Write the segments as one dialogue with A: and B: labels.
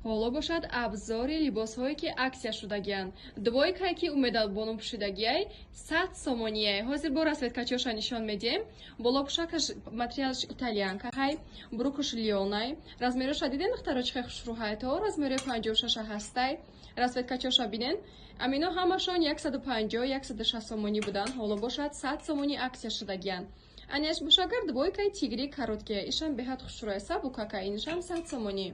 A: Ҳоло бошад, обзори либосҳое, ки акция шудагианд. Двойкае, ки Умедабону пӯшидагиай, 100 сомонияй. Ҳозир бо расцветкачоша нишон медиҳем. Болопӯшакаш материалаш итальянка ҳай, брюкаш лёнай. Размероша диден, духтаро, чӣ хел хушрӯҳай? То размери 56-а ҳастай. Расцветкачоша бинен. Амино ҳамашон 150, 160 сомонӣ буданд, ҳоло бошад, 100 сомонӣ акция шудагианд. Анеш бошагар, двойкаи тигри короткия, ишам беҳад хушрӯя, сабукака, инишам 100 сомонӣ.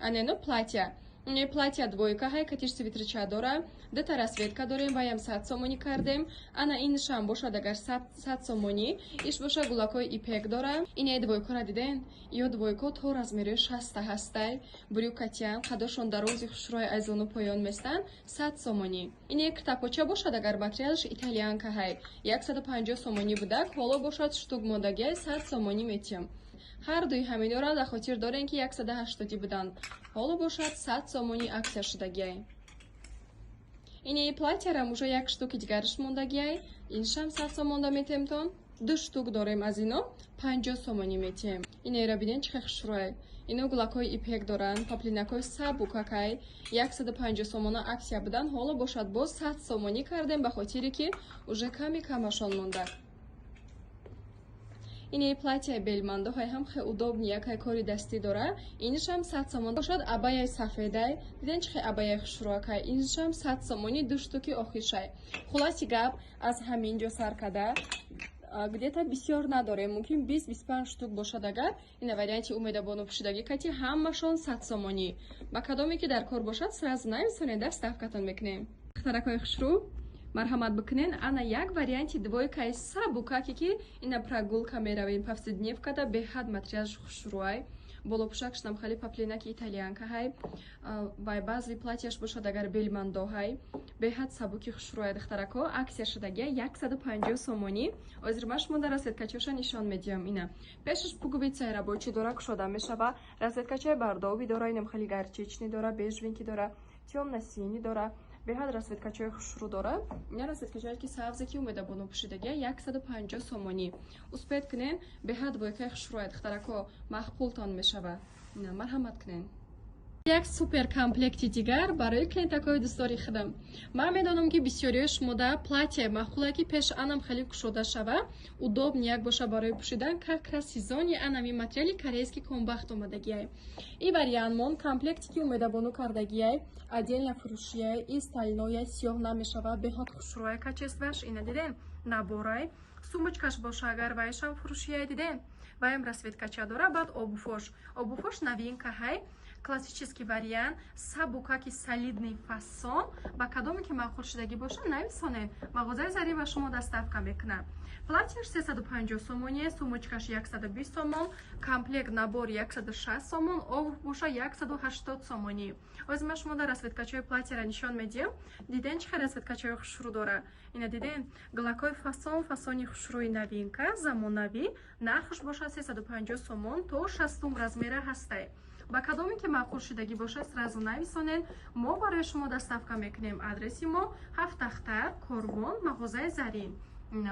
A: Анено платья. Не, платья двойка ҳай, катиш свитерча дора, дута расцветка дорем, ваям 100 сомонӣ кардем. Ана иншам бошад агар, 100 сомонӣ. Иш боша, гулакҳои ипек дора. Ине двойкора диден? Ё двойко то размери 60-та ҳастай. Брюкатян, қадошон дарози хушрӯи, айзону поён местанд, 100 сомонӣ. Ине киртапоча бошад агар, материалаш итальянка ҳай, 150 сомонӣ будак, ҳоло бошад, штук мондагиай, 100 сомонӣ метиҳам. Ҳар дуи ҳаминора дар хотир дорем, ки 180 буданд, ҳоло бошад, 100 сомонӣ акция шудагиай. Ине платьярам уже як штуки дигараш мондагиай, иншам 100 сомонда метемтон. Ду штук дорем аз ино, 50 сомонӣ метиҳем. Инеро бинен, чӣ хел хушрӯяй. Ино гулакҳои ипек доранд, поплинакҳои сабукакай, 150 сомона акция буданд, ҳоло бошад, боз 100 сомонӣ кардем, ба хотире ки уже ками камашон мондак. Ине платья белмандоҳай ҳам хел удобный, якай кори дастӣ дора, иншам 100 сомон бошад. Абаяй сафедай диден, чӣ хел абаяй хушрӯакай? Иншам 100 сомонӣ, ду штуки охиршай. Хулоси гап, аз ҳамин ҷо сар када где-то бисёр надорем, мумкин 20-25 штук бошад агар. Ина варианти Умедабону пӯшидагӣ кати, ҳамашон 100 сомонӣ. Ба кадоме ки дар кор бошад, сразу нависонед, доставкатон мекунем. Духтаракҳои хушрӯ, марҳамат бикунен. Ана як варианти двойкаи сабукаке, ки ина прогулка меравем, повседневкада беҳад материалаш хушрӯай. Болопӯшакшнам хеле поплинаки итальянка ҳай. Вай баъзи платьяш бошад агар, белмандо ҳай, беҳад сабуки хушрӯя. Духтарако, акция шудагия, 150 сомонӣ. Ҳозир ман шумо дар расцветкачоша нишон медиҳам. Ина пешаш пуговицаи рабочий дора, кушода мешава, расцветкачаи бордовый дора, инам хеле горчичный дора, бежевенький дора, тёмно-синий дора, беҳад расцветкачои хушрӯ дора. Ина расцветкачое ки сабзе, ки Умедабону пӯшидагия, 150 сомонӣ. Успеть кунен, беҳад двойкаи хушрӯя, духтарако, маъқултон мешава. Ина марҳамат кунен. Як супер комплекти дигар барои клиентакҳои дӯстдори худам. Ман медонам, ки бисёриҳои шумода платье маъқуле, ки пеш анам хеле кушода шава, удобный як боша барои пӯшидан. Как раз сезони анами материали корейский комбахт омадагиай. И вариантмон комплекте, ки Умедабону кардагиай, отдельно фурӯшияй. И стальноя, сиёҳ намешава, беҳад хушрӯя качествояш. Ина диден, наборай. Сумочкаш боша агар, вайшам фурӯшияй. Диден, ваям расцветкача дора. Баъд обувош. Обувош новинка ҳай, классический вариант, сабукаки солидный фасон. Ба кадоме ки маъқул шудагӣ боша, нависонед, мағозаи Зарин ба шумо доставка мекунад. Платьяш 350 сомони, сумочкаш 120 сомон, комплект набор 160 сомон, обувь боша 180 сомонӣ. Ҳозир ман шумо дар расцветкачои платьяра нишон медиҳам. Диден, чӣ хел расцветкачои хушрӯ дора? Ина диден, гулакҳои фасон фасони хушрӯи, новинка, замонавӣ. Нархш боша 350 сомон, то 60-ум размера ҳастай. Ба кадоме ки маъқул шудагӣ бошад, сразу нависонед, мо барои шумо доставка мекунем. Адреси мо: Ҳафтахтар, Корвон, мағозаи Зарин.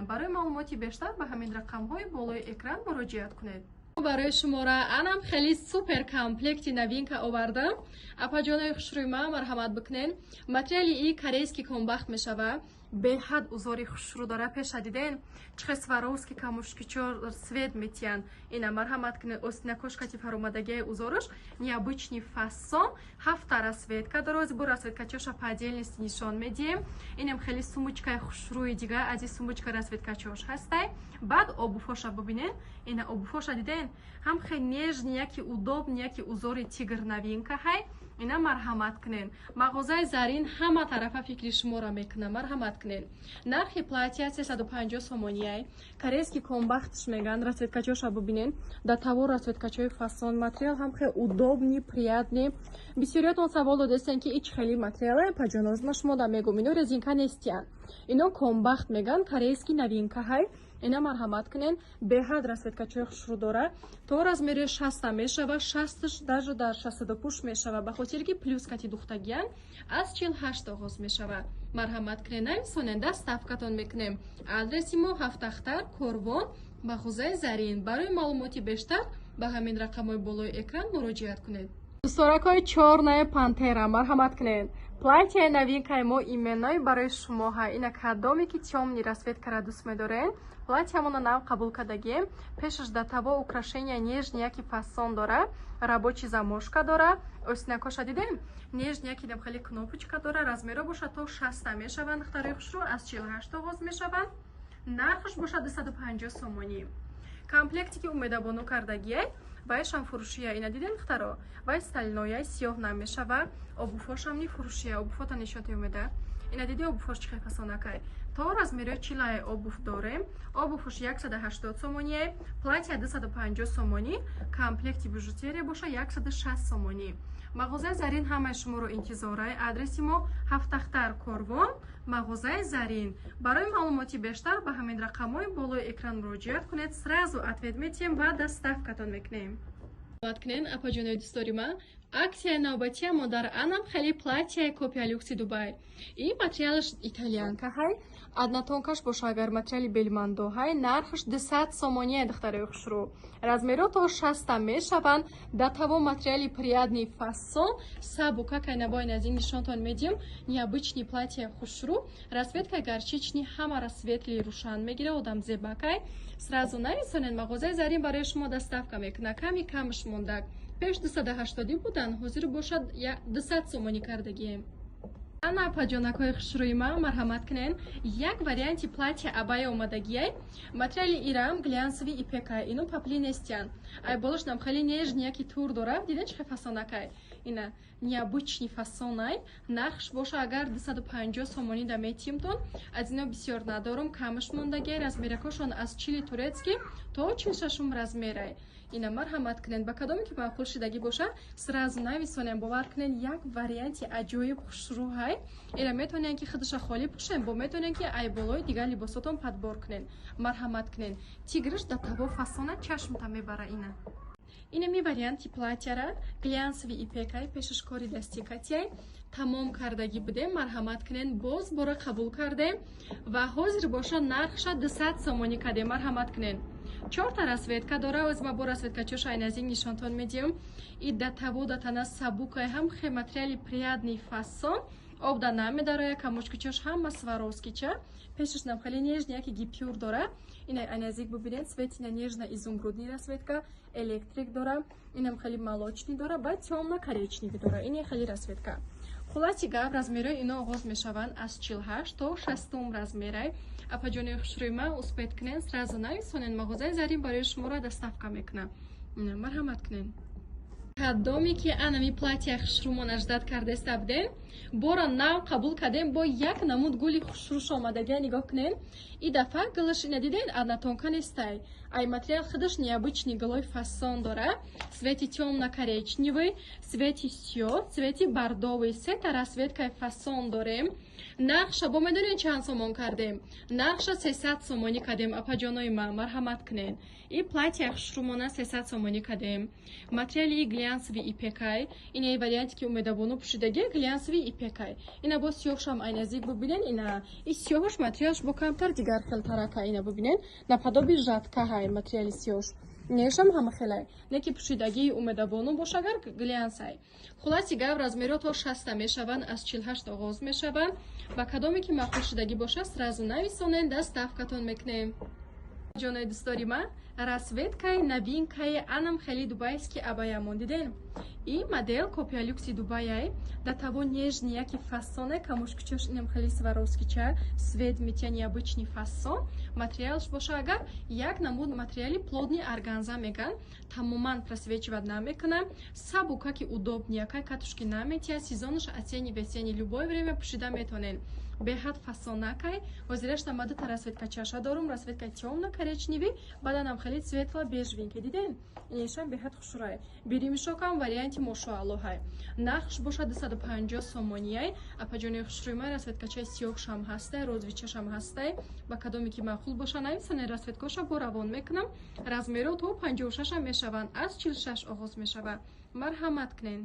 A: Барои маълумоти бештар ба ҳамин рақамҳои болои экран муроҷиат кунед. Барои шумора анам хеле супер комплекти новинка овардам. Апаҷонои хушрӯи ман, марҳамат бикунед. Материали и корейский комбахт мешава, беҳад узори хушрӯ дора. Пеша диден, чихе Сваровски камушкичор свет метиянд? Ина марҳамат кунед. Остинакошкати фаромадагиаи, узораш необычный фасон, ҳафта расцветка дора. Бо расцветкачоша по отдельности нишон медиҳем. Инам хеле сумочкаи хушрӯи дига, аз и сумочка расцветкачош ҳастай. Баъд обувоша бубинед. Ина обувоша диден, ҳам хеле нежный, яки удобный, яки узори тигр, новинка ҳай. Ина марҳамат кунед, мағозаи Зарин ҳама тарафа фикри шуморо мекунад. Марҳамат кунед. Нархи платья 350 сомонияй, корейский комбахтш меган. Расцветкачоша бубинед, да тавор расцветкачои фасон, материал ҳам хеле удобный, приятный. Бисёриятон савол додастен, ки ич хели материале. Паҷоноз, ма шумо да мегӯм, ино резинка нестиянд, ино комбахт меган, корейский новинка ҳай. Ина марҳамат кунед, беҳад расцветкачои хушрӯ дора, то размери 60-а мешава, 60-ш даже дар 62 пуш мешава, ба хотире ки плюс кати духтагиян, аз 48 оғоз мешава. Марҳамат кунед, нависонед, доставкатон мекунем. Адреси мо: Ҳафтахтар, Корвон, мағозаи Зарин. Барои маълумоти бештар ба ҳамин рақамҳои болои экран муроҷиат кунед. Дӯсторакҳои чёрная пантера, марҳамат кунед. Платья новинкаи мо именной барои шумо ҳа. Ина, кадоме ки тёмный расцветкара дӯст медорен, платьямона нав қабул кардагием. Пешаш до того украшения нежный яки фасон дора, рабочий замошка дора. Осинакоша дидем, нежный яки дам, хеле кнопочка дора. Размеро боша то 60 мешаванд, духтарои хушрӯ, аз 48 оғоз мешаванд. Нархаш боша 250 сомонӣ. Комплекте ки Умедабону кардагиай, вайшам фурӯшия. Ина, дидем, духтаро, вай стальнояй, сиёҳ намешава. Обувьҳошам ни фурӯшия. Обувьҳота нишоти, Умеда. Ина, диди, обувьҳош чӣ хел фасонакай. То размерои 40-ай обувь дорем. Обувьш 180 сомоние, платья 250 сомонӣ, комплекти бижутерия боша 160 сомонӣ. Мағозаи Зарин ҳамаи шуморо интизорай. Адреси мо: Ҳафтахтар, Корвон, мағозаи Зарин. Барои маълумоти бештар ба ҳамин рақамҳои болои экран муроҷиат кунед, сразу ответ метиҳем ва доставкатон мекунем. Кунен, апаҷонои дӯстдори ман, аксияи навбатиямо дар анам хеле платьяи копия люкси Дубай. И материалаш итальянка ҳай, однотонкаш боша агар материали белмандо ҳай. Нархаш 200 сомония, духтарои хушрӯ. Размеро то 60 мешаванд. До того материали приятный фасон, сабука кайнабои наздик нишонтон медиҳем. Необычный платья хушрӯ, расцветка горчичный, ҳамара светлый рӯшан мегира, одам зебакай. Сразу нависонед, мағозаи Зарин барои шумо доставка мекунад. Ками камш мондак. Пеш 280 буданд, ҳозир бошад 200 сомонӣ кардагием. Ана, апаҷонакҳои хушрӯи ман, марҳамат кунен. Як варианти платья абая омадагиай. Материали ирам глянцевый ипека, ино поплин нестиян. Ай болошнам хеле нежный яки тур дора. Диден, чӣ хел фасонакай? Ина, необычный фасонай. Нархш боша агар 250 сомонӣ да метиҳимтон. Аз ино бисёр надорум, камаш мондагиай. Размеракошон аз 40 турецкий то 46-ум размерай. Ина, марҳамат кунед, ба кадоме ки маъқул шидагӣ боша, сразу нависонем. Бовар кунед, як варианти аҷоиб хушрӯҳай. Ира метавонем ки худша холӣ пӯшем, бо метавонем ки ай болои дигар либосотон подбор кунед. Марҳамат кунед, тигриш до того фасона, чашмта мебара. Ина, инами варианти платьяра глянцевый ипекай, пешаш кори дасти катияй, тамом кардагӣ будем. Марҳамат кунед, боз бора қабул кардем ва ҳозир боша нархша 200 сомонӣ кардем. Марҳамат кунед, чорта расцветка дора. Оз ма бо расцветка чоша ай наздик нишонтон медиҳам. И до того да тана сабукай, ҳам хе материали приятный фасон, обда намедароя, камочкичош ҳама сваровскича. Пешаш нам хеле нежный яки гипюр дора. Ина, ай наздик бубинед, цветина нежно изумрудный расцветка, электрик дора, инам хеле молочный дора, баъд тёмно коричневый дора. Ин хеле расцветка. Хулоси гап, размерои ино оғоз мешаванд аз 48 то 60 размерай. Апаҷони хушрӯи ман, успеть кунед, сразу нависонед, мағозаи Зарин барои шуморо доставка мекунад. Марҳамат кунед. Кадоме ки анами платья хушрӯмона ждать кардаиста будем, бора нав қабул кардем. Бо як намуд гули хушрӯш омадагия, нигоҳ кунед. И дафъа гулаш, ина, диден, однотонка нестай. Ай материал худаш необычный гулои фасон дора. Цвети тёмно коричневый, цвети сиёҳ, цвети бордовый, сета расцветкаи фасон дорем. Нархша бо медонед чанд сомон кардем? Нархша 300 сомонӣ кардем. Апаҷонои ман, марҳамат кунед, и платья хушрӯмона 300 сомонӣ кардем. Материали глянцевый ипекай. Ина, варианте ки Умедабону пӯшидаги, глянцевый ипекай. Ина, бо сиёҳшам ай наздик бубинед. Ина, и сиёҳш материалш бо камтар дигар хелтарака. Ина, бубинед, наподобие жатка ҳай материали сиёҳш. Нешам ҳама хелай, не ки пӯшидагии Умедабону бош агар глянцай. Хулоси гап, размеро то 60 мешаванд, аз 48 оғоз мешаванд. Ба кадоме ки маъқул шудагӣ бошад, сразу нависонед, доставкатон мекунем. Ҷонои дӯстдори ман, расцветкаи новинкаи анам хеле дубайский абаямон, дидем. И модел копия люкси Дубаяй, до того нежный яки фасоне, камушкичош инам хеле сваровскича, цвет метия, необычный фасон. Материалш боша агар як намуд материали плотный органза меган, тамоман просвечивать намекуна, сабукаки, удобный якай, катушки наметия. Сезонаш осенний, весенний, любое время пӯшида метонен. Беҳад фасонакай. Ҳозираш намада та расцветка чаша дорум: расцветка тёмно коричневый, баданам хеле светло бежевенький. Дидем, инешам беҳад хушрӯай. Биримишокам варианти мошоаллоҳай. Нархш бошад 250 сомонияй. Апаҷони хушрӯи ман, расцветкачаи сиёҳшам ҳастай, розовичашам ҳастай. Ба кадоме ки маъқул боша, нависане, расцветкоша бо равон мекунам. Размеро то 56 мешаванд, аз 46 оғоз мешавад. Марҳамат кунед.